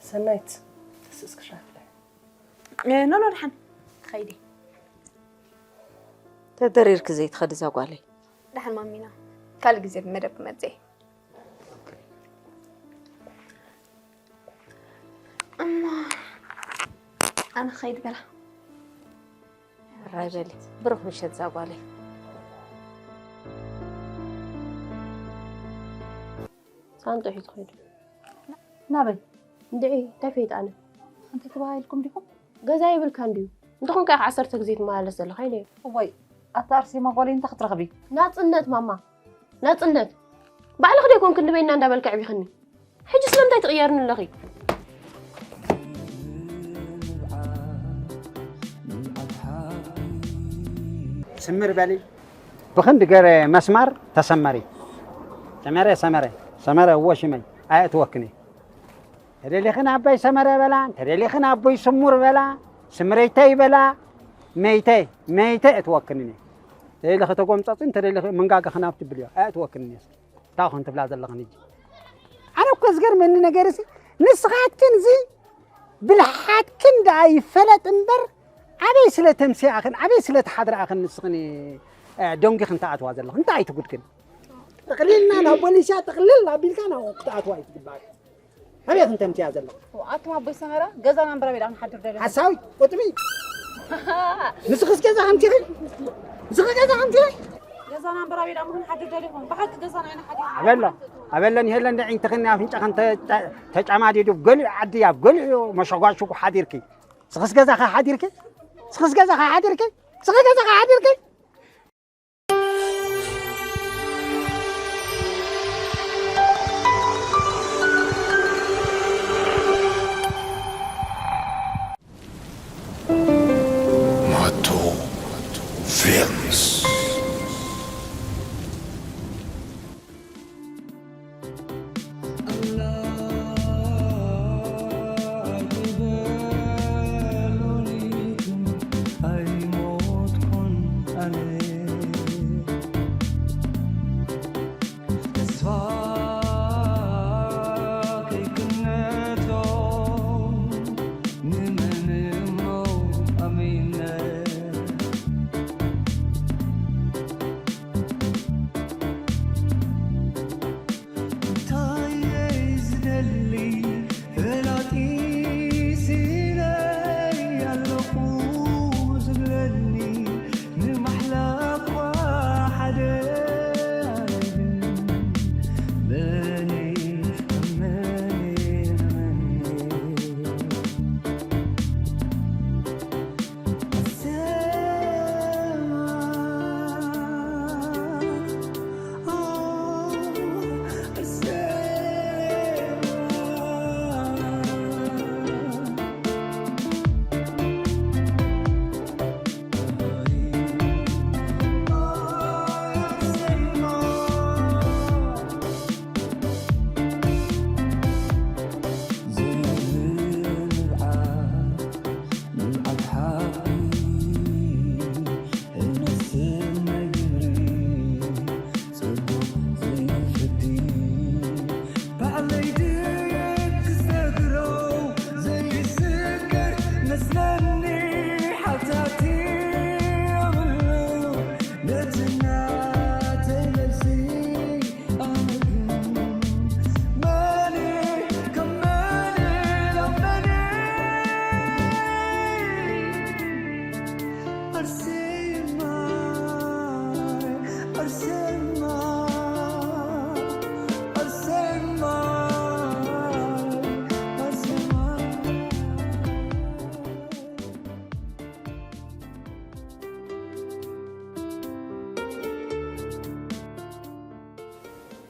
ሰናይት፣ ተስእስ ክሻፍለ። ኖ ኖ፣ ደሓን ኸይዲ። ተደሪርክ ዘይትኸዲ እዛ ጓለይ። ደሓን ማሚና፣ ካልእ ግዜ ብመደብ ክመጽእ እየ። እሞ ኣነ ክኸይድ በላ። ራይ በሊ። ብሩኽ ምሸት እዛ ጓለይ። ሳንጦ ሒዙ ኸይዱ። ናበይ? እንድዒ፣ እንታይ ፈይጣነ? እንታይ ተባሂልኩም ዲኹም? ገዛ የብልካን ድዩ? እንተኾንካ ኢኻ ዓሰርተ ግዜ ትመላለስ ዘለኻ ኢለ እየ። እዋይ፣ ኣታ ኣርሴማ ጓለይ እንታይ ክትረኽቢ? ናጽነት ማማ፣ ናጽነት። ባዕልኺ ዶ ኣይኮንክን ንበይና እንዳበልኪ ኣዕቢኽኒ? ሕጂ ስለምንታይ ትቕየርኒ ኣለኺ? ስምር በሊ። ብኽንዲ ገረ መስማር ተሰመሪ። ሰመረ፣ ሰመረ፣ ሰመረ፣ እዎ ሽመይ፣ ኣየእትወክን እየ። ተደሊኽን ኣቦይ ሰመረ በላ፣ እንተደሊኽን ኣቦይ ስሙር በላ፣ ስምረይተይ በላ፣ መይተይ፣ መይተይ እትወክንን እየ። ተደሊኺ ተጎምፀፂ፣ እንተደሊኺ መንጋግኽን ኣብ ትብልዮ፣ ኣየእትወክንን እየ። እንታይ ኾን ትብላ ዘለኽን ሕጂ? ኣነ እኮ ዝገርመኒ ነገር እሲ፣ ንስኻትክን እዚ ብልሓትክን ደኣ ይፈለጥ እምበር፣ ኣበይ ስለ ተምስያኽን፣ ኣበይ ስለ ተሓድራእኽን ንስኽን፣ እ፣ ደንጒኽን ትኣትዋ ዘለኽን? እንታይ እዩ እቲ ጉድክን? ጥቕልልና ናብ ቦሊስያ ጥቕልል ኣቢልካ ናብኡ ክትኣትዋ እዩ ትግባእ። ኣበይ ክንተምትያ ዘለኹ? ኣቱም ኣቦይ ሰመረ፣ ገዛና እምበር ኣበይ ደኣ ክንሓድር ደሊኹም? ሓሳዊት፣ ቁጥቢ። ንስኽስ ገዛ ከምቲኺ? ንስኺ ገዛ ከምቲኺ? ገዛና እምበር ኣበይ ደኣ ክንሓድር ደሊኹም? ብሓቂ ገዛና ኣይንሓድር። ኣበሎ፣ ኣበለን የለን ዶ ዒንትኽን ኣፍንጫኽን ተ-፣ ተ-፣ ተጫማዲዱ ኣብ ገሊኡ ዓዲ ኣብ ገሊኡ መሸጓሽጉ ሓዲርኪ? ንስኽስ ገዛኻ ሓዲርኪ? ንስኽስ ገዛኻ ሓዲርኪ? ንስኺ ገዛኻ ሓዲርኪ? ማቶ ፊልምስ።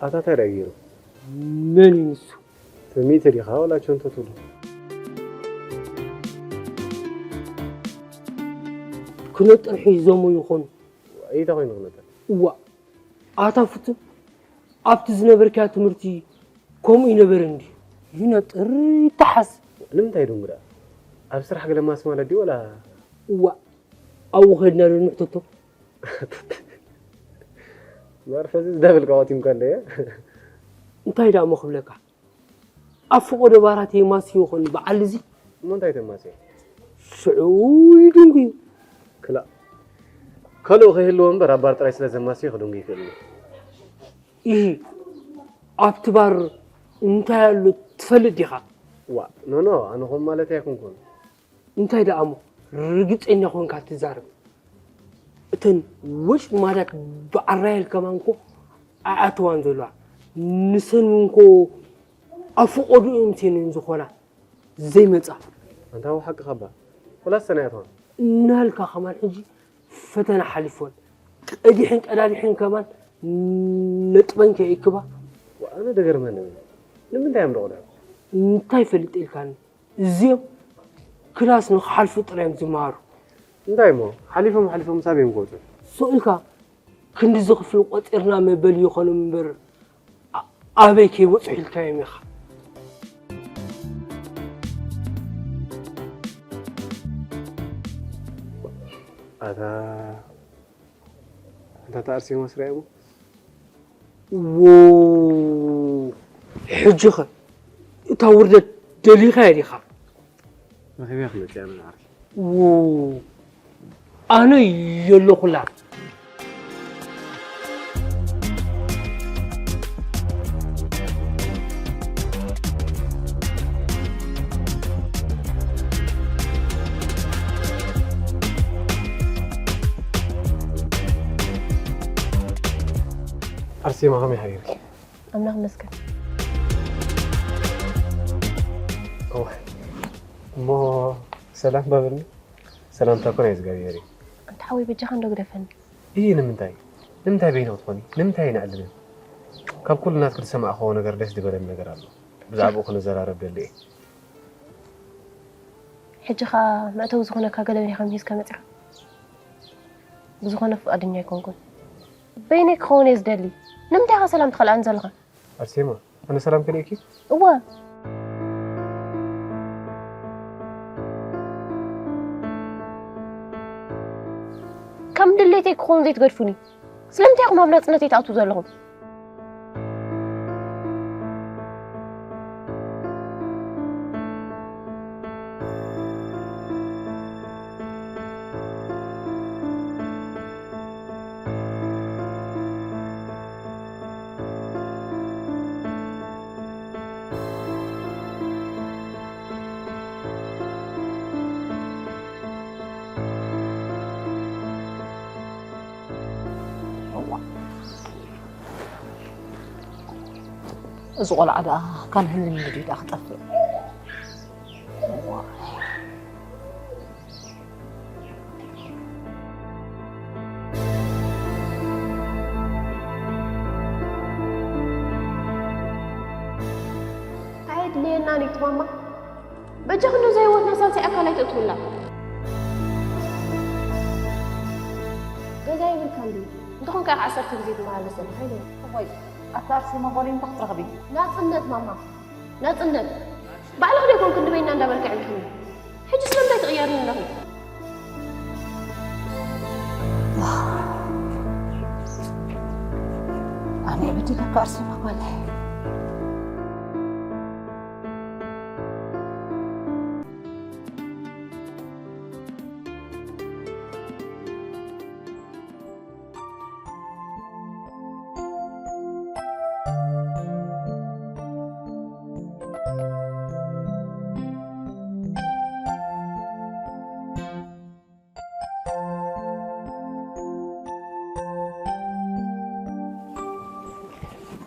ኣታ እንታይ ደኣ ገይሩ? መን እዩ ንሱ? ተሚተ ዲኻ ወላ ቸንቶ ትብሎ? ክነጥር ሒዞሞ ይኾኑ። እንታይ ኮይኑ ክነጥር? እዋ፣ ኣታ ፍቱን፣ ኣብቲ ዝነበርካዮ ትምህርቲ ከምኡ ይነበረ እንድዩ። ይነጥር ይተሓዝ። ንምንታይ ደንጉ ደኣ? ኣብ ስራሕ ገለ ማስ ማለት ድዩ ወላ? እዋ፣ ኣብኡ ከድና ዶ ንሕተቶ? መርፈዚ ዝደብልካ ቀቲምካ እንደ እየ። እንታይ ደኣ እሞ ክብለካ? ኣብ ፍቆዶ ባራት የማስዩ ይኾን በዓል እዚ? እሞ እንታይ ተማስየ? ሽዑ ይድንጉ እዩ። ክላእ። ካልኦ ከይህልዎ እምበር ኣብ ባር ጥራይ ስለ ዘማስየ ክድንጉ ይኽእል እዩ። ይሂ ኣብቲ ባር እንታይ ኣሎ ትፈልጥ ዲኻ? ዋ፣ ኖ፣ ኖ፣ ኣነ ኸም ማለት ኣይኮንኩን። እንታይ ደኣ እሞ ርግጸኛ ኾንካ ትዛረብ? እተን ወጭ ማዳት ብዓራየል ከማን እኮ ኣይኣተዋን ዘለዋ። ንሰን እውን እኮ ኣብ ፍቆድኡ እዮም ሴንን ዝኾና ዘይመጻ። ኣንታ ሓቅኻ እባ። ወላ ሰናያት ሆን። እናልካ ከማን ሕጂ ፈተና ሓሊፎን ቀዲሕን ቀዳዲሕን ከማን ነጥበን ከይእክባ። ኣነ ደገርመኒ። ንምንታይ እዮም ደቑዳ? እንታይ ፈልጥ ኢልካኒ? እዚኦም ክላስ ንክሓልፉ ጥራይ እዮም ዝመሃሩ። እንታይ እሞ? ሓሊፎም ሓሊፎም ሳብ እዮም ክወፁ? ስቕ ኢልካ ክንዲ ዝኽፍሉ ቆፂርና መበል ይኾኑ እምበር፣ ኣ-፣ ኣበይ ከይበፅሑ ኢልካዮም ኢኻ። ኣታ፣ ኣታ ተኣርሲሞ ስራይ እሞ። ዎ፣ ሕጂኸ እታ ውርደት ደሊኻያ ዲኻ? ረኺበያ ክመጽእ እያ፣ ምን ዓርኪ? ዎ፣ ኣነ የለኹላ። ኣርሴማ፣ ከመይ ሓቢርኪ? ኣምላኽ ይመስገን። እወ፣ እሞ ሰላም በልኒ። ሰላምታ እኮ ናይ እግዚኣብሔር እዩ። ኣንታ ሓወይ፣ በጃኻ እንዶ ግደፈኒ። እይ፣ ንምንታይ? ንምንታይ በይኒ ክትኾኒ? ንምንታይ ኣይንዕልልን? ካብ ኩሉ ናትኪ ዝሰማዕክዎ ነገር ደስ ዝበለኒ ነገር ኣሎ። ብዛዕባኡ ክንዘራረብ ደሊ እየ። ሕጂ ኸኣ መእተዊ ዝኾነካ ገለ ሪኻ ምሂዝካ መጺኻ? ብዝኾነ ፍቓደኛ ኣይኮንኩን። በይነይ ክኸውን እየ ዝደሊ። ንምንታይ ኢኻ ሰላም ትኸልኣኒ ዘለኻ? ኣርሴማ፣ ኣነ ሰላም ከልእኪ? እወ። ከም ድሌተይ ክኸውን ዘይትገድፉኒ። ስለምንታይ ኢኹም ኣብ ናጽነተይ ትኣትዉ ዘለኹም? እዋ። እዚ ቆልዓ ደኣ ካን ህልም ድዩ ደኣ ክጠፍእ? እዋ። ኣየድልየናን እዩ እቲ ማማ። በጃኺ ነዛ ህይወትና ሳልሳይ ኣካል ኣይተእትውላ። ገዛ የብልካን ድዩ? እንተኾንካ ኢኻ ዓሰርተ ግዜ ትመላለስ ዘለኻ ኢለ። እዋይ፣ ኣታ ኣርሴማ ጓለይ እንታይ ክትረኽቢ? ናጽነት ማማ፣ ናጽነት። ባዕልኺ ዶ ኣይኮንክን ንበይና እንዳበልኪ ኣዕቢኽኒ? ሕጂ ስለምንታይ ትቕየርኒ ኣለኺ? ኣነ በዲለካ ኣርሴማ ጓለይ።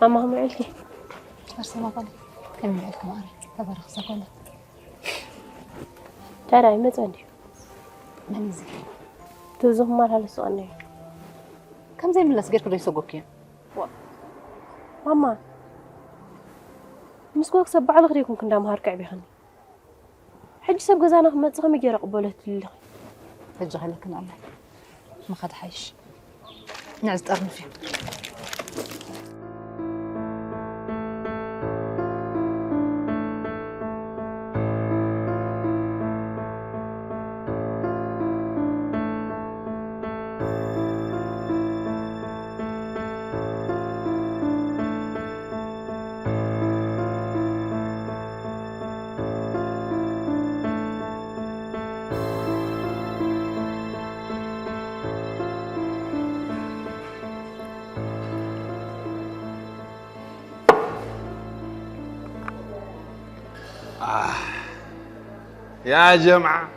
ማማ፣ ከመይ ውዒልኪ? ኣርሴማ ጓለይ፣ ከመይ ውዒልኪ ማዕረይ? ተባረኽ ዘኮነ። ታዲያ ኣይመጸን ድዩ? መን እዩ እዚ? እቲ ብዙ ክመላለስ ዝቐነየ። ከም ዘይምለስ ጌርኪ ዶ ይሰጎግክዮ? ዋ፣ ማማ፣ ምስ ጎግ ሰብ ባዕልኺ ዲኹም ክንዳ መሃርኪ ኣዕቢኽኒ? ሕጂ ሰብ ገዛና ክመጽእ ከመይ ገይረ ክቕበሎ ትልልኺ? ሕጂ ከለክን ኣላ። ምኻድ ሓይሽ። ንዕ ዝጠርንፍ እዩ። يا جماعة،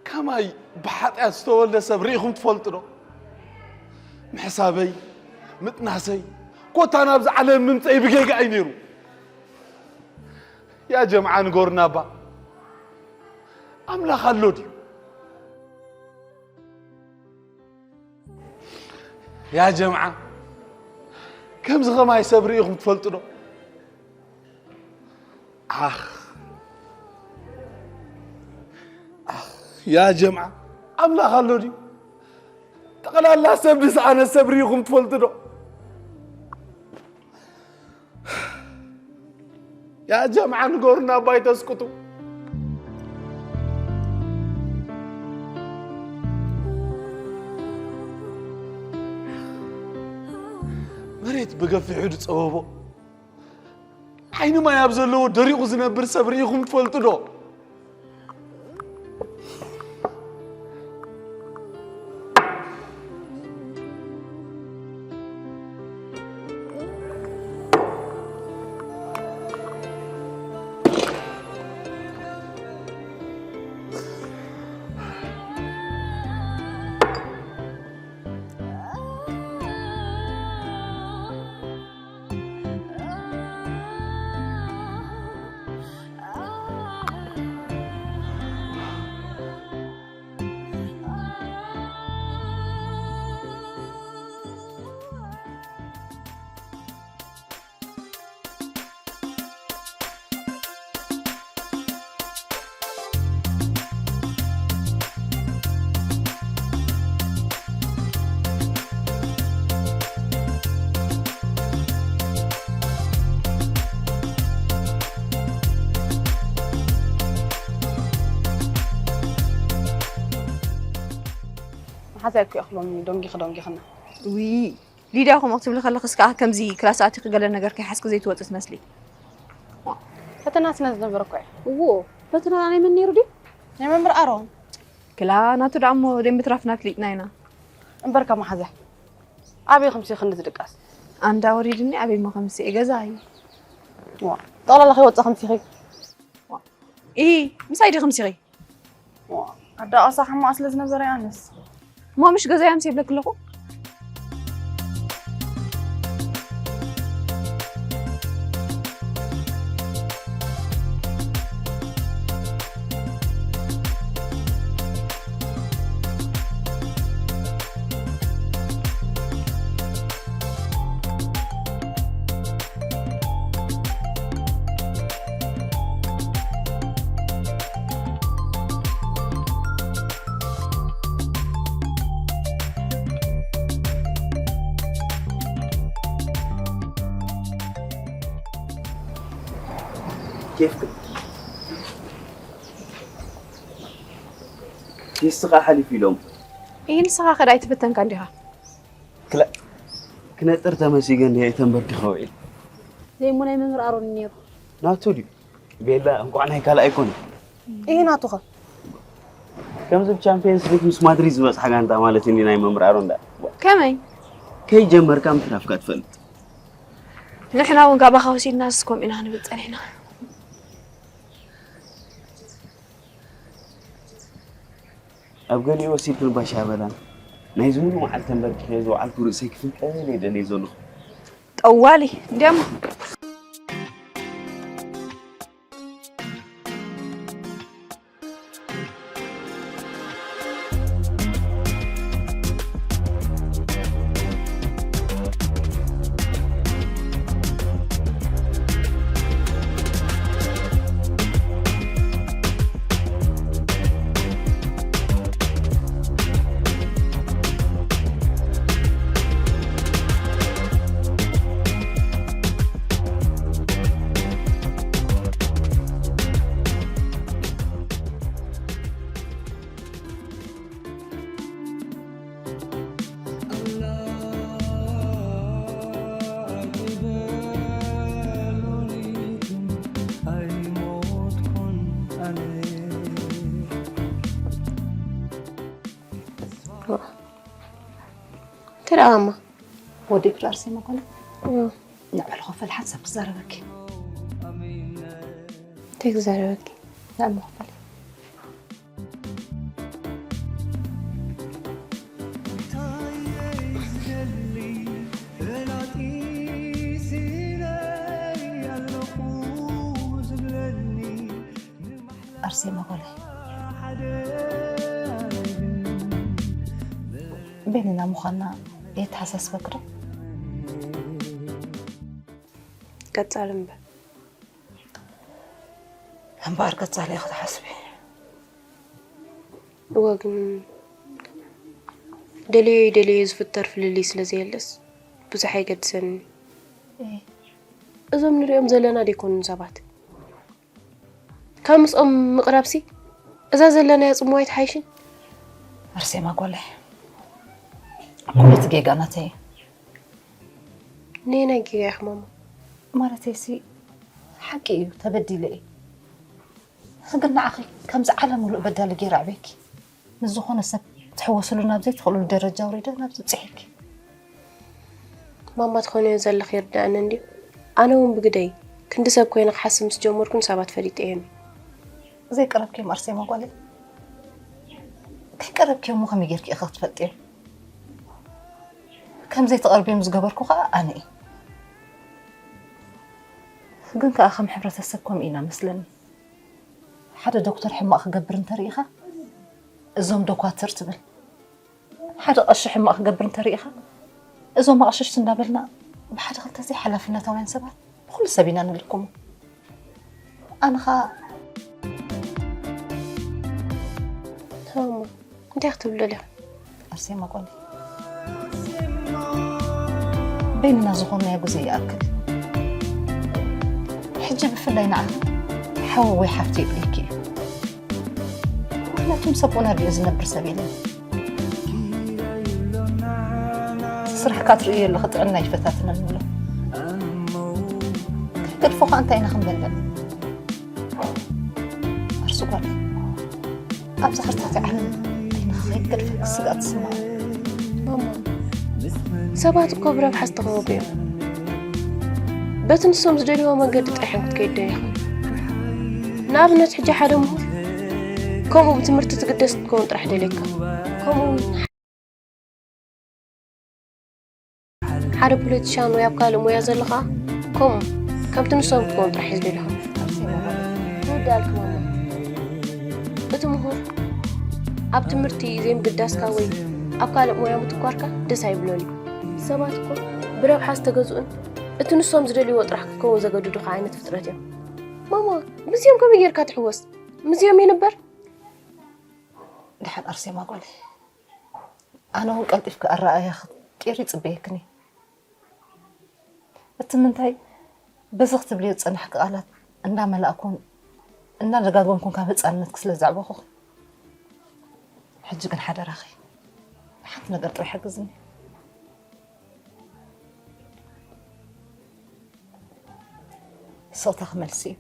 ከማይ ብሓጢኣት ዝተወልደ ሰብ ርኢኹም ትፈልጡ ዶ? ምሕሳበይ፣ ምጥናሰይ፣ ኮታ ናብዚ ዓለም ምምፀይ ብጌጋ እዩ ነይሩ። ያ ጀምዓ ንገሩና እባ፣ ኣምላኽ ኣሎ ድዩ? ያ ጀምዓ፣ ከምዚ ኸማይ ሰብ ርኢኹም ትፈልጡ ዶ? ኣኽ፣ ኣኽ፣ ያ ጀምዓ፣ ኣምላኽ ኣሎ ድዩ? ጠቕላላ ሰብ ዝሰኣነ ሰብ ርኢኹም ትፈልጡ ዶ? ያ ጀምዓ ንገሩና እባ ኣይተስቅጡ። መሬት ብገፊሑ ዝጸበቦ ዓይኒ ማይ ኣብ ዘለዎ ደሪቑ ዝነብር ሰብ ርኢኹም ትፈልጡ ዶ? መሓዛይ እኮ እኽሎም ደንጊኺ ደንጊኽና። ውይ፣ ሊድያ፣ ከምኡ ክትብሊ ከለኽስ ከኣ ከምዚ ክላስ ኣቲኺ ገለ ነገር ከይሓዝኪ ዘይትወጺ ትመስሊ። ፈተና ስለ ዝነበረ እኮ እየ። እዎ፣ ፈተና ናይ መን ነይሩ ድዩ? ናይ መምህር ኣሮን። ክላ ናቱ ደኣ እሞ ደይ ምትራፍና ፍሊጥና ኢና። እምበርካ መሓዛይ፣ ኣበይ ከምሲ ክንዲ ዝድቃስ? ኣንዳ ወሪድኒ ኣበይ እሞ ከምሲ እየ ገዛ እዩ። ዋ፣ ጠቕላላ ከይወጻ ከምሲ ኸይ? ዋ፣ ኢ፣ ምሳይ ዲ ከምሲ ኸይ? ዋ፣ ኣዳቓሳ ሕማቕ ስለ ዝነበረ ኣነስ። እሞ ምሽ ገዛ እየ ምሲ ይብለኪ ኣለኹ። ኬፍክ ቴስትኻ ሓሊፉ ኢሎም። ይህ ንስኻ ከዳ ኣይትፈተንካ እንዲኻ። ክላ-፣ ክነጥር ተመሲገ እንዲየ ተንበርኪኸ ውዒል። ዘይሞ ናይ መምህር ኣሮን እዩ ነይሩ። ናቱ ድዩ? ቤላ እንኳዕ ናይ ካልእ ኣይኮነ። ይህ ናቱኸ? ከምዚ ብ ቻምፒየንስ ሊግ ምስ ማድሪድ ዝበጽሓ ጋንታ ማለት እንዲ ናይ መምህር ኣሮን ዳ። ከመይ? ከይጀመርካ ምትራፍካ ትፈልጥ። ንሕና እውን ካባኻ ወሲድናስ ከምኡ ኢና ክንብል ጸኒሕና። ኣብ ገሊኡ ወሲድክን ባሻ በላን። ናይዚ ሙሉ መዓልቲ ተንበርኪኸ ዝወዓልኩ ርእሰይ ክፍንቀል እየ ደልየ ዘለኹ። ጠዋሊ፣ እንዲያሞ። እንታይ ደኣ ማማ? ወዲእኪ ዶ ኣርሴማ ጓለይ? ንዕበል ክፈል ሓንሳብ ክዛረበኪ። እንታይ ክዛረበኪ? ንዕበል ክፈል። ኣርሴማ ጓለይ፣ በይንና ምዃንና የተሓሳስበኪ ዶ? ቀጻሊ እምበር። እምበኣር ቀጻሊ ኢኺ ትሓስቢ። እወ፣ ግን ደልዮ ደልዮ ዝፍጠር ፍልልይ ስለ ዘየለስ ብዙሕ ኣይገድሰንን። እዞም ንሪኦም ዘለና ደይኮኑን ሰባት? ካብ ምስኦም ምቕራብሲ እዛ ዘለናያ ጽምዋ ኣይትሓይሽን? ኣርሴማ ጓለይ፣ ኩሉ እቲ ጌጋ ናተይ እዩ። ነየናይ ጌጋ ኢኺ ማማ? ማለተይሲ ሓቂ እዩ፣ ተበዲለ እየ። ግን ንዓኺ ከምዚ ዓለም ምሉእ በዳሊ ገይረ ኣዕብየኪ። ምስ ዝኾነ ሰብ ትሕወስሉ ናብ ዘይትኽእልሉ ደረጃ ኣውሪደ ናብዚ ኣብፂሐኪ። ማማ ትኾንዮ ዘለኺ ይርድኣኒ እንድዩ። ኣነ እውን ብግደይ ክንዲ ሰብ ኮይነ ክሓስብ ምስ ጀመርኩ ንሰባት ፈሊጠዮም እየ። ዘይቀረብክዮም ኣርሴማ ጓለይ፣ ከይቀረብክዮም እሞ ከመይ ጌርኪ ኢኺ ክትፈልጥዮም? ከም ዘይትቐርብዮም ዝገበርኩ ኸኣ ኣነ እየ። ግን ከኣ ከም ሕብረተሰብ ከምኡ ኢና መስለኒ። ሓደ ዶክተር ሕማቕ ክገብር እንተርኢኻ እዞም ዶኳትር ትብል። ሓደ ቀሺ ሕማቕ ክገብር እንተርኢኻ እዞም ኣቕሽሽቲ እንዳበልና ብሓደ ክልተ ዘይሓላፍነታውያን ሰባት ብኹሉ ሰብ ኢና ንልክሞ። ኣነ ኸኣ እንታይ ክትብሉ ደሊኹም? ኣርሴማ ጓለይ፣ በይንና ዝኾንናዮ ግዜ ይኣክል። ሕጂ ብፍላይ ንዓኺ ሓው ወይ ሓፍቲ የድልየኪ እዩ። ምኽንያቱ ምስ ኣቦና ኣዲኡ ዝነብር ሰብ የለን። ስራሕካ ትርእዮ ኣለኺ፣ ጥዕና ይፈታትነኒ ኣሎ። ከይገድፎ ኸኣ እንታይ ኢና ክንበልበል? ኣርሲ ጓለይ፣ ኣብዚ ሓርታቲ ዓለም ዓይንኻ ከይገድፈኪ ስግኣት ይስምዓኒ። ማማ፣ ሰባት እኮ ብረብሓ ዝተኸበቡ እዮም። በቲ ንሶም ዝደልይዎ መንገዲ ጥራሕ እዮም ክትከይድ ደሊኻ። ንኣብነት ሕጂ ሓደ ምሁር ከምኡ ብትምህርቲ ትግደስ ክትከውን ጥራሕ ደልየካ። ከምኡ ሓደ ፖለቲሻን ወይ ኣብ ካልእ ሞያ ዘሎ ኸኣ ከምኡ ከምቲ ንሶም ክትከውን ጥራሕ እዩ ዝደልኻ። ይወዳልክ ማማ። እቲ ምሁር ኣብ ትምህርቲ ዘይምግዳስካ ወይ ኣብ ካልእ ሞያ ምትኳርካ ደስ ኣይብሎን እዩ። ሰባት እኮ ብረብሓ ዝተገዝኡን እቲ ንሶም ዝደልይዎ ጥራሕ ክትከውን ዘገድዱኻ ዓይነት ፍጥረት እዮም። ማማ፣ ምስዮም ከመይ ጌርካ ትሕወስ? ምስዮም ይንበር? ድሓን ኣርሴማ ጓለይ፣ ኣነ እውን ቀልጢፍኪ ኣረኣእያኺ ቂሩ ይጽበየክን እየ። እቲ ምንታይ በዚ ክትብልዮ ዝጸናሕኪ ቃላት እንዳመላእኩን እንዳደጋገምኩን ካብ ህጻንነትኪ ስለ ዘዕበኹኺ። ሕጂ ግን ሓደራኺ ሓንቲ ነገር ጥራይ ሓግዝኒ። ስቕታ ክመልሲ እዩ።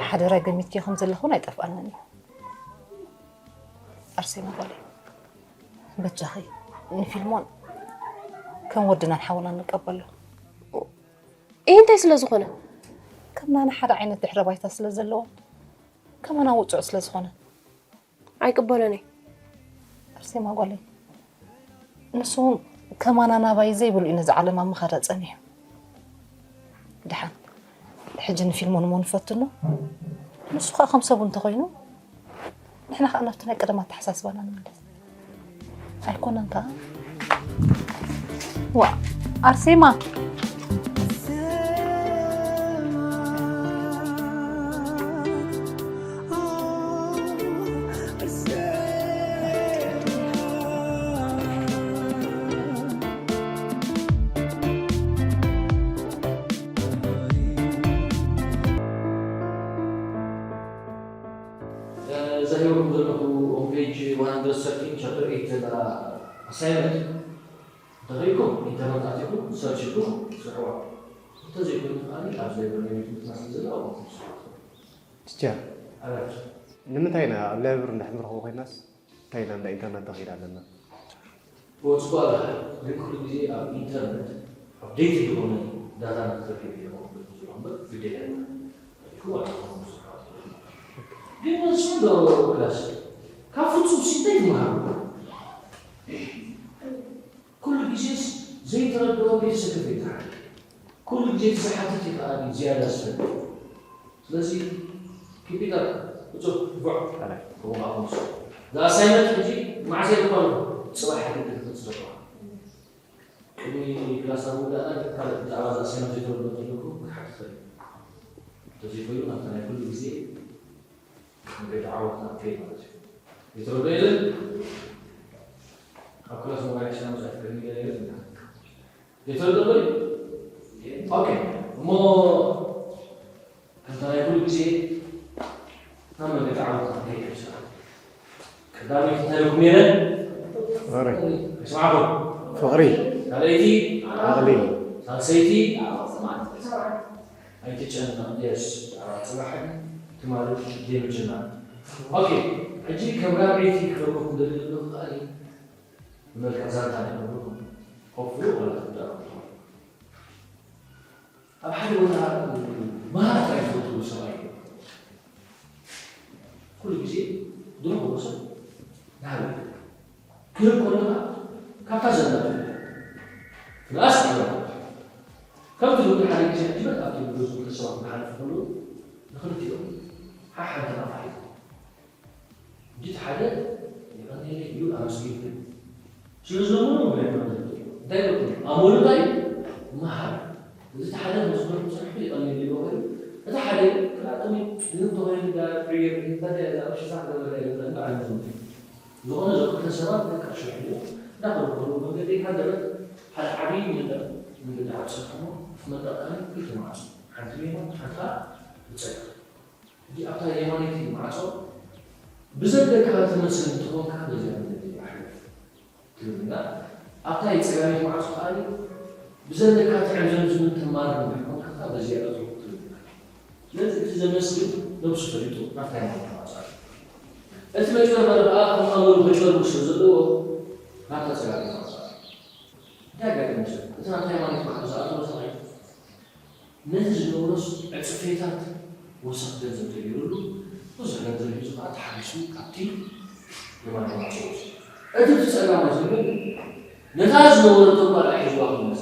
ሓደራይ ገሚትኪ ከም ዘለኹን ኣይጠፍኣንን እዩ። ኣርሴማ ጓለይ፣ በጃኺ ንፊልሞን ከም ወድናን ሓውናን ንቀበሎ። ይህ እንታይ ስለ ዝኾነ? ከም ናና ሓደ ዓይነት ድሕረ ባይታ ስለ ዘለዎ፣ ከማና ውጹዕ ስለ ዝኾነ። ኣይቅበሎን እየ። ኣርሴማ ጓለይ፣ ንሱ እውን ከማና ናባይ ዘይብሉ እዩ ነዚ ዓለም ኣብ ምኻዳ ጸኒሑ። ደሓን፣ ሕጂ ንፊልሞን እሞ ንፈትኖ። ንሱ ኸኣ ከም ሰቡ እንተኾይኑ፣ ንሕና ኸኣ ናብቲ ናይ ቀደም ኣተሓሳስባና ንምለስ። ኣይኮነን ከኣ? ዋ፣ ኣርሴማ! እዛ ሂበኩም ዘለኹ on page one hundred thirteen chapter eight ዘላ ኣሳይመንት እንተኽኢልኩም ኢንተርነት ኣቲኹም ሰርች ኢልኩም ስርሕዋ። እንተዘይኮይኑ ከኣ ኣብዚ ላይብረሪ ናይ ቤት ትምህርትና ስለ ዘሎ ኣብኡ ትስርሑ ትኽእሉ። ቲቸር፣ ኣቤት። ንምንታይ ኢና ኣብ ላይብረሪ እንድሕር ንረኽቦ ኮይናስ እንታይ ኢና እንዳ ኢንተርነት ተኸይድ ኣለና? ወጽጓ ኣለኻ ግን ኩሉ ግዜ ኣብ ኢንተርነት ኣፕዴት ዝኾነ ዳታ ንክትረክብ ኢለ ዝብል እምበር ግዴታ የብልካ። ግን መልሱ ዶ ክላስ ካብ ፍጹም ሲታይ ትምሃሩ ኩሉ ግዜስ ዘይተረድኦ ቤተሰብ ከፈይትሓል ኩሉ ግዜ እቲ ዝሓትት እዩ ከኣ ዝያዳ ዝፈልጥ። ስለዚ keep it up እጹብ ንፉዕ ከምኡ ከኣ ክንሱ። እዛ ኣሳይመንት ሕጂ መዓስ እየ ክኾን ጽባሕ ሕጂ ክትመጽእ ዘለዋ። ቅድሚ ክላስ ኣብ ምውዳእና ካልእ ብዛዕባ እዛ ኣሳይመንት ዘይተረድኦ ዘለኩም ክትሓትት ትኽእል። እንተዘይኮይኑ ኣብቲ ናይ ኩሉ ግዜ መገዲ ዓወትና ከይድ ማለት እዩ። ዘይተረድኦ የለን። ኣብ ክላስ ሞባይል ሒዝና ምጽኣት ከድንገ የለን። ዘይተረድኦ በሉ። ኦኬ እሞ ከምታ ናይ ኩሉ ግዜ ናብ መገዲ ዓወት ክንከይድ ንስራሕ። ቀዳመይቲ እንታይ ኢልኩም ነይረ? ፍቕሪ። ይስማዕኩም? ፍቕሪ። ካልኣይቲ? ዓቕሊ። ሳልሰይቲ? ኣይትጨነቕ፣ የስ፣ ብዛዕባ ጽባሕ ትማሊ ዘይምጭናቕ። ኦኬ፣ ሕጂ ከም ራብዐይቲ ክረክበኩም ደልየ ዘለኹ ከኣ ብመልክዕ ዛንታ ንገብረኩም። Hopefully ዋላ ትዳረጉ። ኣብ ሓደ ቦታ መሃር ጥራይ ዝፈትዉ ሰብኣይ እዮም። ኩሉ ግዜ ድሮ ከሎ ሰብ ይሃብ ክህብ ከሎ ከዓ ካብታ ዘላ ትብለ ፍላስ ኣለዋ። ከምቲ ዝብሉ ሓደ ግዜ ሕጂ በቃ ኣብቲ ብዙ ክልተ ሰባት ክሓልፉ ከለዉ ንክልቲኦም ሓሓንቲ ናፋሒቱ እቲ ሓደ የቐንየለይ እዩ ኣመስጊንኩ ስለ ዝለምኖ ምክንያት ማለት እዩ። እንታይ ይበሉ? ኣመሉ እንታይ እዩ? መሃር። እዚ እቲ ሓደ መስመር ስራሕቱ የቐንየለይ ይበሉ። እቲ ሓደ ክላጥሚ ዝህብ ተኾይኑ ዳ ፕሪየር እንታይ ዳ ሽፋዕ ገበረ ይበሉ። በዓል መዝሙር። ዝኾነ ዘክልተ ሰባት ደቂ ሽሕ እዩ። እንዳኸረከሩ መንገዲ ሃገረት ሓደ ዓብዪ መንደቕ መንገዲ ዓብሰ ከሞ መጠቐሚ ክልተ ማዕጾ ሓንቲ ሜማ ሓንታ ብፀጋም ሕጂ ኣብታ የማነይቲ ማዕጾ ብዘለካ ትመስል እንተኾንካ በዚኣ መንገዲ ኣሕልፍ ትብል እያ። ኣብታ የጸጋሚት ማዕጾ ከኣ ብዘለካ ትዕምዘምዝምን ትማርን እንተኾንካ ከኣ በዚኣ እትወ ትብል እያ። ስለዚ እቲ ዘመስግን ነብሱ ፈሊጡ ናብታ የማነይቲ ማዕጾ ኣትዩ። እቲ መጭበርበር ከኣ ከም ኣመሉ መጭበርበር ስለ ዘለዎ ናብታ ጸጋሚት ማዕጾ ኣትዩ። እንታይ ኣጋጠመ ሰብ? እቲ ናብታ የማነይቲ ማዕጾ ዝኣተወ ሰብኣይ ነቲ ዝነበሮስ ዕጽፌታት ወሰኽ ገንዘብ ተገይሩሉ ብዙሕ ገንዘብ ሒዙ ከዓ ተሓጊሱ ካብቲ የማናይ ማዕጾ ወጺኡ። እቲ ብጸጋማይ ዘሎ ግን ነታ ዝነበረቶ ጓል ኣሒዝዋ ክመጸ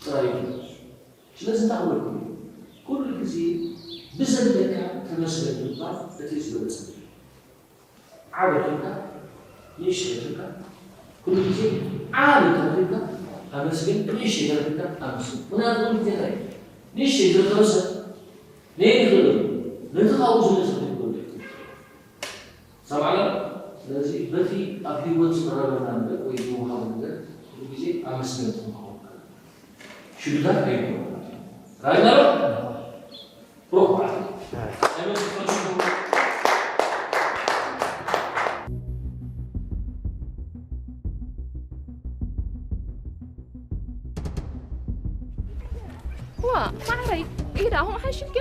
ጥራይ እዩ። ስለዚ እንታይ ክብለኩም እዩ? ኩሉ ግዜ ብዘለካ ተመስገን ምባል እቲ ዝበለጸ እዩ። ዓቢ ረኺብካ ንእሽተይ ረኺብካ ኩሉ ግዜ ዓቢ እንተረኺብካ ኣመስግን፣ ንእሽተይ እንተረኺብካ ኣመስግን። ምኽንያቱ ኩሉ ግዜ እንታይ እዩ? ንእሽተይ ዝረኸበ ሰብ ነየን ይኽእል እዩ? ነቲ ካብኡ ዝነሰ ክህልዎ ይኽእል። ሰማዕና? ስለዚ በቲ ኣብ ህይወት ዝቐረበና ነገር ወይ ዝወሃቡ ነገር ኩሉ ግዜ ኣመስገንቲ ክንኸውን ኣለና። ሽዱዳት ኣይንኸውን። ራግናሮክ ሩሕ በዓል። ዋ ማዕረይ ኢዳ ኣሁን ሓሽልኪ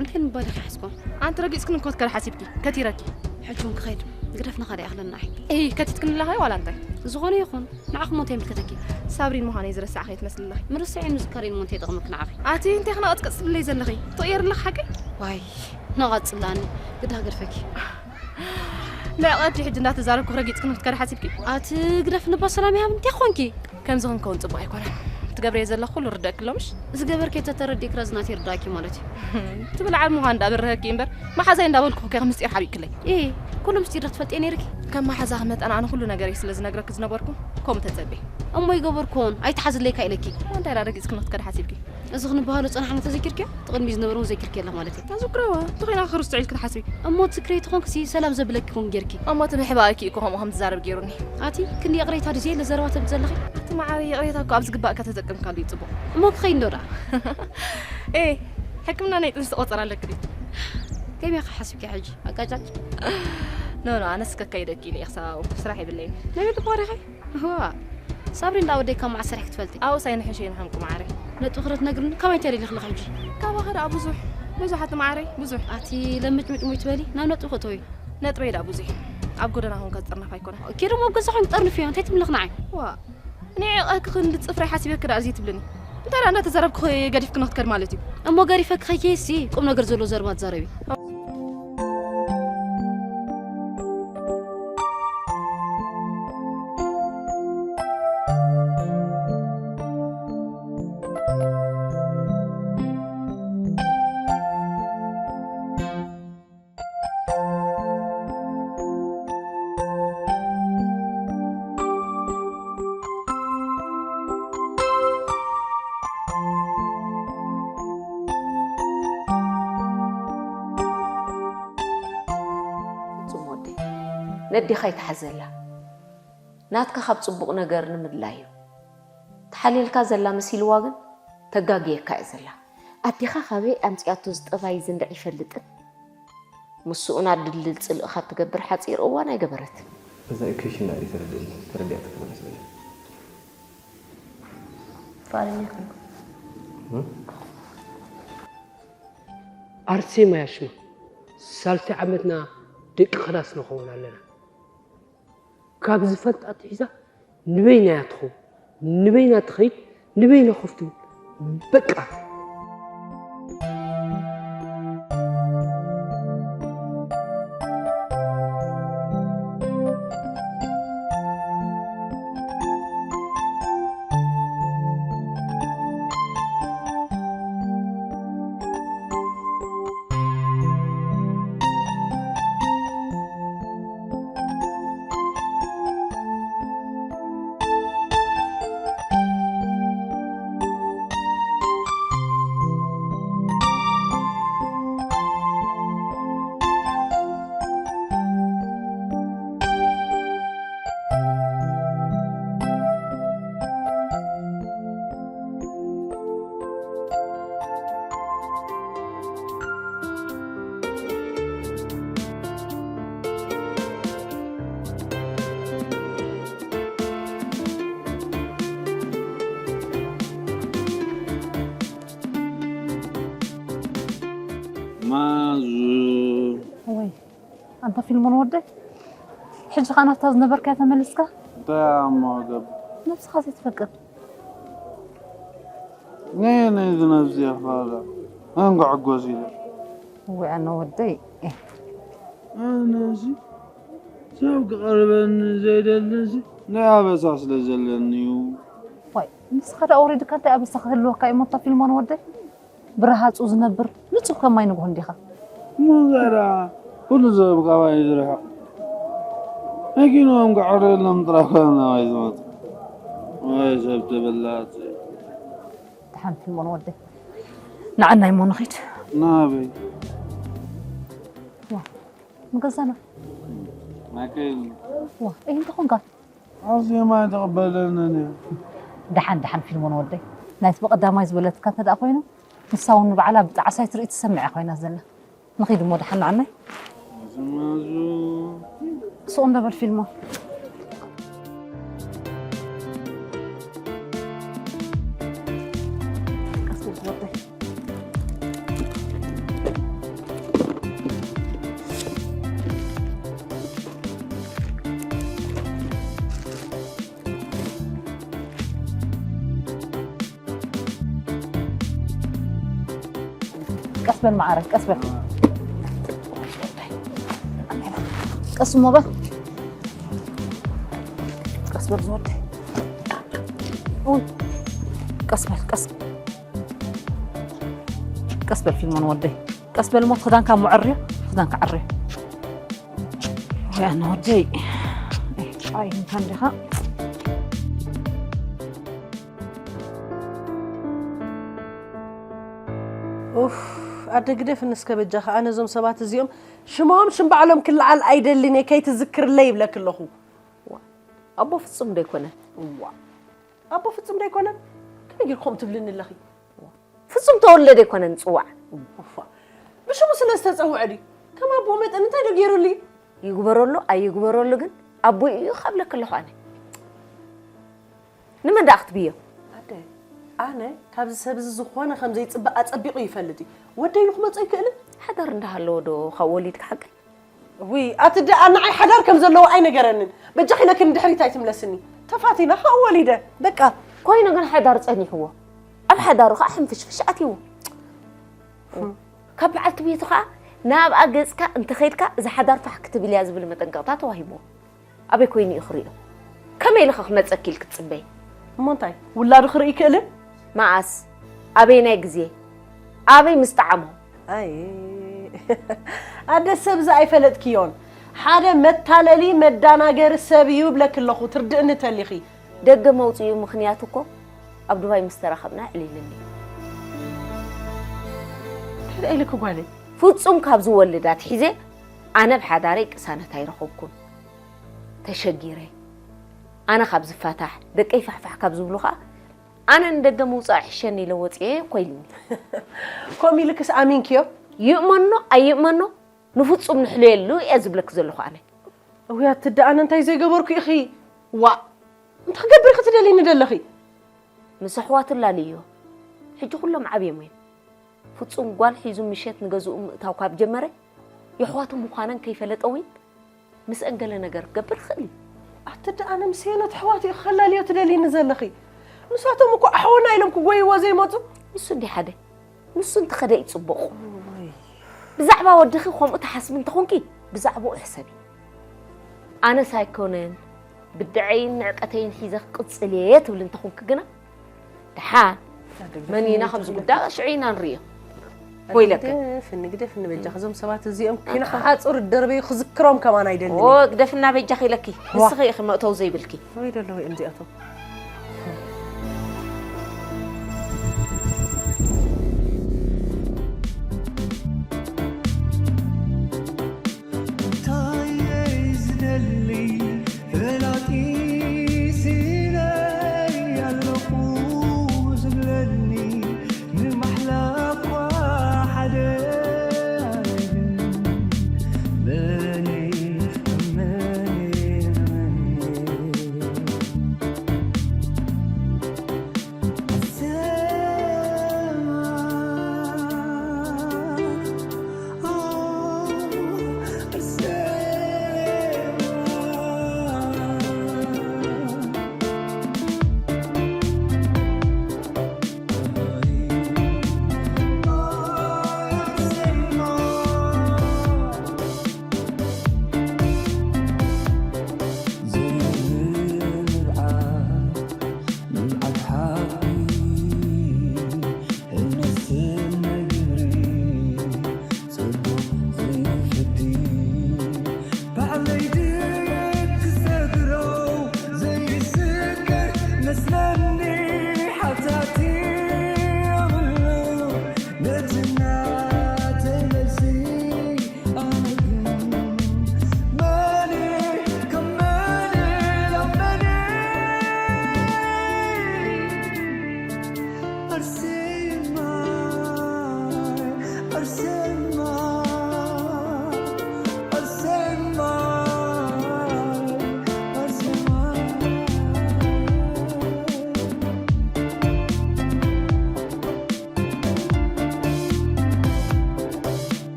እንታይ ምባል ኢኺ ሓስኮ ኣንቲ ረጊጽክን እኮ ትከር ሓሲብኪ ከቲረኪ ሕጂ እውን ክኸይድ ግደፍና ካልእ ይኣኽለና ኣይ እይ ከቲትክን ኣለኻ ዋላ እንታይ ዝኾነ ይኹን ንዓኹም እንታይ ይምልከተኪ ሳብሪን ምዃነይ ዝረሳዕኺ ትመስሊ ኣለኺ ምርስዐይ ምዝካረይ እሞ እንታይ ይጠቕመኪ ንዓኺ ኣቲ እንታይ ክነቐጽቅጽ ትብለይ ዘለኺ ትቕየሪ ኣለኺ ሓቀይ ዋይ ነቐጽላኒ ግዳ ገድፈኪ ንዕቐዲ ሕጂ እንዳተዛረብኩ ክረጊጽክን ክትከሪ ሓሲብኪ ኣቲ ግደፍኒ እባ ሰላም ይሃብ እንታይ ኮንኪ ከምዚ ክንከውን ጽቡቕ ኣይኮነን ትገብርዮ ዘለኺ ኩሉ ርደእኪ ኣሎ ምሽ ዝገበርክዮ ተተረዲእኪ ረዚ ናተይ ይርዳእኪ ማለት እዩ ትብል ዓቢ ምዃን እንዳበረሀኪ እምበር መሓዛይ እንዳበልኩ ከ ምስጢር ሓቢእክለይ ኢ ኩሉ ምስጢር ዶ ትፈልጥዮ ነይርኪ ከም መሓዛኺ መጠን ኣነ ኩሉ ነገረይ ስለ ዝነግረኪ ዝነበርኩ ከምኡ ተጸበይ እሞ ይገበርኩዎን ኣይትሓዝለይ ኢካ ኢለኪ እሞ እንታይ ዳ ረጊጽክኒ ክትከዲ ሓሲብኪ እዚ ክንበሃሎ ጸናሕና ተዘኪርክዮ እቲ ቅድሚ ዝነበረ እውን ዘኪርክዮ ኣለኺ ማለት እዩ ተዝክረዋ እንተኾይና ክርስትዖ ኢልኪ ትሓስቢ እሞ ትዝክረዮ ተኾንክሲ ሰላም ዘብለኪ ኮን ጌርኪ እሞ እቲ ምሕባእኪ እኮ ከምኡ ከም ትዛረብ ጌሩኒ ኣቲ ክንዲ ይቕሬታ ድዩ ዘየለ ዘረባ ተብሊ ዘለኺ ኣቲ መዓረይ ይቕሬታ እኮ ኣብ ዝግባእ ከተጠቅምካሉ እዩ ጽቡቕ እሞ ክኸይድ እንዶ ደኣ ኤ ሕክምና ናይ ጥንሲ ትቆጸር ኣለኪ ድዩ ከመይ ኢኺ ሓሲብኪ ሕጂ ኣጋጫጭ ኖ ኖ ኣነስ ከካይደኪ ኢለ እየ ክሳብ ኣብኡ ስራሕ የብለይን ናይ ቤት ኳሪኺ እዋ ሳብሪ እንዳ ወደይ ካብ መዓስ ሰሪሕኪ ትፈልጢ ኣብኡስ ኣይንሕሸ ኢና ሓንቁ መዓረይ ነጥቢ ክረትነግርኒ ከመይ እንተ ደሊኽለኺ ሕጂ ካባኺ ደኣ ብዙሕ ብዙሕ ኣቲ መዓረይ ብዙሕ ኣቲ ለምጭምጭሙይ ትበሊ ናብ ነጥቢ ክእተዊ ነጥበይ ደኣ ብዙሕ እዩ ኣብ ጎደና ኮንካ ዝጥርነፍ ኣይኮነን። ኪዱ ኣብ ገዛ ኮይኑ ጠርንፍ እዮ፣ እንታይ ትምልኽ ንዓይ? ዋ፣ ንዕቐኪ ክንዲ ጽፍሪ ሓሲበኪ ደኣ እዚ ትብልኒ። እንታይ ደኣ እንዳተዛረብኪ ገዲፍኪ ንኽትከድ ማለት እዩ? እሞ ገዲፈኪ ከይከይሲ ቁም ነገር ዘሎ ዘረባ ትዛረቢ። ፍጹም ወደይ፣ ነዴኻ ይትሓዘላ። ናትካ ካብ ጽቡቕ ነገር ንምድላይ እዩ። ተሓልየልካ ዘላ መሲልዋ ግን ተጋግየካ እያ ዘላ። ኣዴኻ ካበይ ኣምጺኣቶ ዝጠባይ ዝንድዕ ይፈልጥን። ምስኡ ናድልድል ጽልእኻ ትገብር ሓጺር እዋን ኣይገበረትን። እዛ ኢኩዌሽን ናበይ ተረድእኒ? ተረዲኣትካ ዶ መስለኒ? ፋለኛ ኮንኩ። እም? ኣርሴማ ያሽማ፣ ሳልሳይ ዓመትና ደቂ ክላስ ንኸውን ኣለና። ካብ ዝፈልጣ ኣትሒዛ ንበይና እያ ትኸውን፣ ንበይና ትኸይድ፣ ንበይና ኮፍ ትብል። በቃ። ማዙ። ወይ፣ ኣንታ ፊልሞን ወደይ፣ ሕጂ ኸኣ ናብታ ዝነበርካያ ተመሊስካ? እንታይ እሞ ገብር? ነብስኻ ዘይትፈቅር። ነየነይ ዝነብስ እየ ክፋላ? እንኳዕ ጎስ ኢለ። ወይ ኣነ ወደይ። ኣነሲ ሰብ ክቐርበኒ ዘይደልንሲ ናይ ኣበሳ ስለ ዘለኒ እዩ። ዋይ፣ ንስኻ ደኣ ወሪድካ እንታይ ኣበሳ ክህልወካ እዩ? ሞታ ፊልሞን ወደይ፣ ብረሃጹ ዝነብር ንጹህ ከም ማይ ንጉሆ እንዲኻ። እሞ እንታይ ደኣ፣ ኩሉ ሰብ ካባይ ዝርሕቕ። መኪንኦም ክዕረየሎም ጥራሕ እኳ ናባይ ዝመጹ። ወይ ሰብ ተበላጽ። ደሓን ፊልሞን ወደይ፣ ንዓናይ እሞ ንኺድ። ናበይ? ዋ፣ ንገዛና። ናከይ? ዋ፣ እይ እንታይ ኾንካ? ኣርሴማ ኣይትቕበለንን እያ። ደሓን፣ ደሓን ፊልሞን ወደይ። ናይቲ ብቐዳማይ ዝበለትካ እንተ ደኣ ኮይኑ፣ ንሳ እውን ንባዕላ ብጣዕሳይ ትርኢ ትሰምዕ እያ ኮይና ዘላ። ንኺድ እሞ ደሓን ንዓናይ። ዝመዙ። ስቕ እንዶ በል ፊልሞን። ቀስ በል ወደይ። ቀስ በል መዓረይ፣ ቀስ በል። ቀስ እሞ በል። ቀስ በል ዝወደይ። ኡይ፣ ቀስ በል፣ ቀስ። ቀስ በል ፊልሞን ወደይ። ቀስ በል እሞ ክዳንካ እሞ ዕርዮ፣ ክዳንካ ዕርዮ። ወይ ኣነ ወደይ። ኣይ፣ እንታይ እንዲኻ? ኡፍ፣ ኣደ ግደፍኒ እስከ በጃኻ። ኣነ እዞም ሰባት እዚኦም ሽሞም ሽም ባዕሎም ክለዓል ኣይደልን እየ፣ ከይትዝክርለይ ይብለኪ ኣለኹ። ዋ፣ ኣቦ ፍጹም ዶ ኣይኮነን? ዋ፣ ኣቦ ፍጹም ዶ ኣይኮነን? ከመይ ጌርኪ ከምኡ ትብልኒ ኣለኺ? ፍጹም ተወልደ ዶ ኣይኮነን ጽዋዕ? ኡፋ፣ ብሽሙ ስለ ዝተጸውዐ ድዩ? ከም ኣቦ መጠን እንታይ ዶ ገይሩልይ? ይግበረሉ ኣይግበረሉ ግን ኣቦይ እዩ ካብ ለክለኹ ኣነ። ንመን ደኣ ክትብዮ? ኣደ፣ ኣነ ካብዚ ሰብ እዚ ዝኾነ ከም ዘይጽበ ኣጸቢቑ ይፈልጥ እዩ። ወደይ ንክመጾ ይክእልን? ሓዳር እንዳሃለዎ ዶ ካብ ወሊድ ክሓቅል? ውይ ኣቲ ደኣ ንዓይ ሓዳር ከም ዘለዎ ኣይነገረንን። በጃኺ ኢለኪ ንድሕሪት ኣይትምለስኒ። ተፋቲና ከኣ ወሊደ። በቃ። ኮይኑ ግን ሓዳር ጸኒሕዎ ኣብ ሓዳሩ ከዓ ሕንፍሽፍሽ ኣትይዎ። ካብ በዓልቲ ቤቱ ከዓ ናብኣ ገጽካ እንተኸይድካ እዚ ሓዳር ፋሕ ክትብል እያ ዝብል መጠንቀቕታ ተዋሂብዎ። ኣበይ ኮይኑ እዩ ክሪኦ? ከመይ ኢልኸ ክመጸኪ ኢልኪ ትጽበይ? እሞ እንታይ ውላዱ ክርኢ ይክእልን? መኣስ? ኣበየናይ ግዜ? ኣበይ ምስ ጠዓሞ? ኣይ ኣደ ሰብ ዝኣይፈለጥክዮን ሓደ መታለሊ መዳናገሪ ሰብ እዩ ብለኪ ኣለኹ ትርድእኒ ተሊኺ። ደገ መውፅኡ ምኽንያት እኮ ኣብ ዱባይ ምስ ተራኸብና ኣዕሊልኒ። እንታይ ኢልኪ ጓለይ? ፍፁም ካብ ዝወልድ ኣትሒዘ ኣነ ብሓዳረይ ቅሳነት ኣይረኸብኩን። ተሸጊረ ኣነ ካብ ዝፋታሕ ደቀይ ፋሕፋሕ ካብ ዝብሉ ከዓ ኣነ ንደገ ምውፃእ ይሕሸኒ ኢለ ወፅየ እኮ ኢልኒ። ከምኡ ኢልክስ ኣሚንክዮ? ይእመኖ ኣይእመኖ ንፍፁም ንሕልየሉ እየ ዝብለኪ ዘለኹ ኣነ። እውይ ኣቲ ደኣነ እንታይ ዘይገበርኩ ኢኺ ዋእ እንታይ ክገብር ኢኺ ትደልይኒ ደለኺ? ምስ ኣሕዋቱ ኣላልዮ ሕጂ ኩሎም ዓብዮም እዮም። ፍፁም ጓል ሒዙ ምሸት ንገዝኡ ምእታው ካብ ጀመረ የሕዋቱ ምዃነን ከይፈለጠ እውን ምስአን ገለ ነገር ክገብር ይኽእል እዩ። ኣቲ ደኣ ኣነ ምስ ሄኖት ኣሕዋቱ ኢኺ ከላልዮ ትደልይኒ ዘለኺ? ንሳቶም እኮ ኣሕዋትና ኢሎም ክጎይዎ ዘይመፁ። ንሱ እንዲ ሓደ ንሱ እንተኸደ እዩ ፅቡቕ። ብዛዕባ ወድኺ ከምኡ ትሓስቢ እንተኾንኪ ብዛዕባኡ ሕሰቢ። ኣነስ ኣይኮነን ብድዐይን ንዕቀተይን ሒዘ ክቕፅል እየ ትብሊ እንተኾንኪ ግና ደሓን መን ኢና ከምዚ ጉዳይ ሽዑ ኢና ንርእዮ። ወይለከ ግደፍኒ ግደፍኒ በጃኺ እዞም ሰባት እዚኦም ኪንሓሓፁ ደርበዩ ክዝክሮም ከማን ኣይደልን እየ። ግደፍና በጃኺ ኢለኪ ንስኺ ኢኺ መእተዊ ዘይብልኪ። ወይ ደለዉ እዮም እዚኣቶም።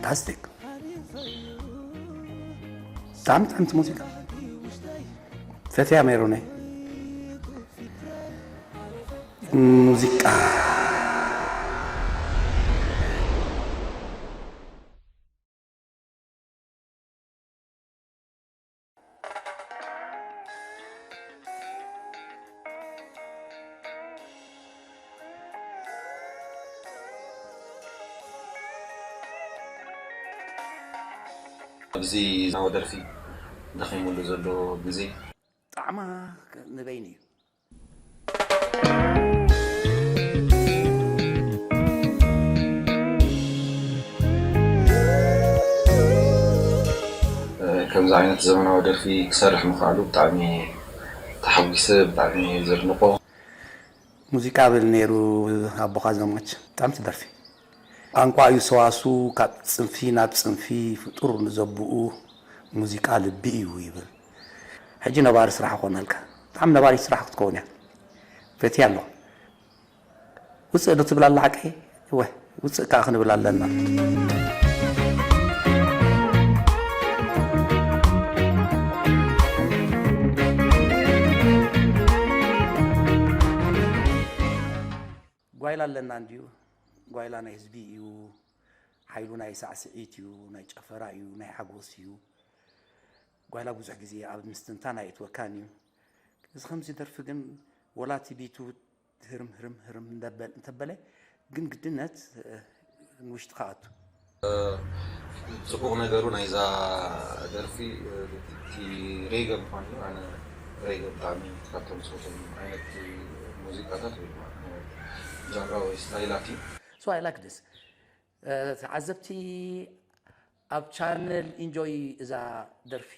ፋንታስቲክ ብጣዕሚ ጥዕምቲ ሙዚቃ ፈትያ ሜሮነይ ሙዚቃ ኣብዚ ናወ ደርፊ ደኺሙሉ ዘሎ ግዜ ጣዕማ ንበይኑ እዩ። ከምዚ ዓይነት ዘመናዊ ደርፊ ክሰርሕ ምኽኣሉ ብጣዕሚ ተሓጒሰ፣ ብጣዕሚ ዘድንቆ። ሙዚቃ ብል ነይሩ ኣቦኻ ዘማች። ብጣዕሚ ትደርፊ። ቋንቋ እዩ ሰዋሱ፣ ካብ ጽንፊ ናብ ጽንፊ ፍጡር ንዘብኡ ሙዚቃ ልቢ እዩ ይብል። ሕጂ ነባሪ ስራሕ ኾነልካ። ብጣዕሚ ነባሪ ስራሕ ክትከውን እያ። ፈትያ ኣለኹ። ውፅእ ዶ ትብል ኣላ ሓቀይ? እወ፣ ውፅእ ከዓ ክንብል ኣለና። ጓይላ ኣለና እንድዩ። ጓይላ ናይ ህዝቢ እዩ። ሓይሉ ናይ ሳዕስዒት እዩ፣ ናይ ጨፈራ እዩ፣ ናይ ሓጎስ እዩ። ጓይላ ብዙሕ ግዜ ኣብ ምስትንታን ኣይእትወካን እዩ። እዚ ከምዚ ደርፊ ግን ወላ እቲ ቢቱ ህርም ህርም ህርም እንደበል እንተበለ ግን ግድነት፣ እ፣ ንውሽጥኻ ኣቱ። ጽቡቕ ነገሩ ናይዛ ደርፊ እቲ ሬገ ምዃኑ እዩ። ኣነ ሬገ ብጣዕሚ ካብቶም ዝፈትዎም ዓይነት ሙዚቃታት ወይ ድማ ዓይነት ጃንራ ወይ ስታይላት እዩ። So I like this። እ፣ ተዓዘብቲ ኣብ ቻነል ኢንጆይ እዛ ደርፊ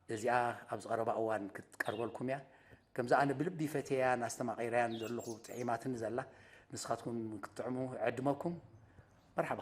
እዚኣ ኣብ ዝቐረባ እዋን ክትቀርበልኩም እያ። ከምዚ ኣነ ብልቢ ፈትየያን ኣስተማቒረያን ዘለኹ ጥዒማትኒ ዘላ ንስኻትኩም ክትጥዕሙ እዕድመኩም። መርሓባ።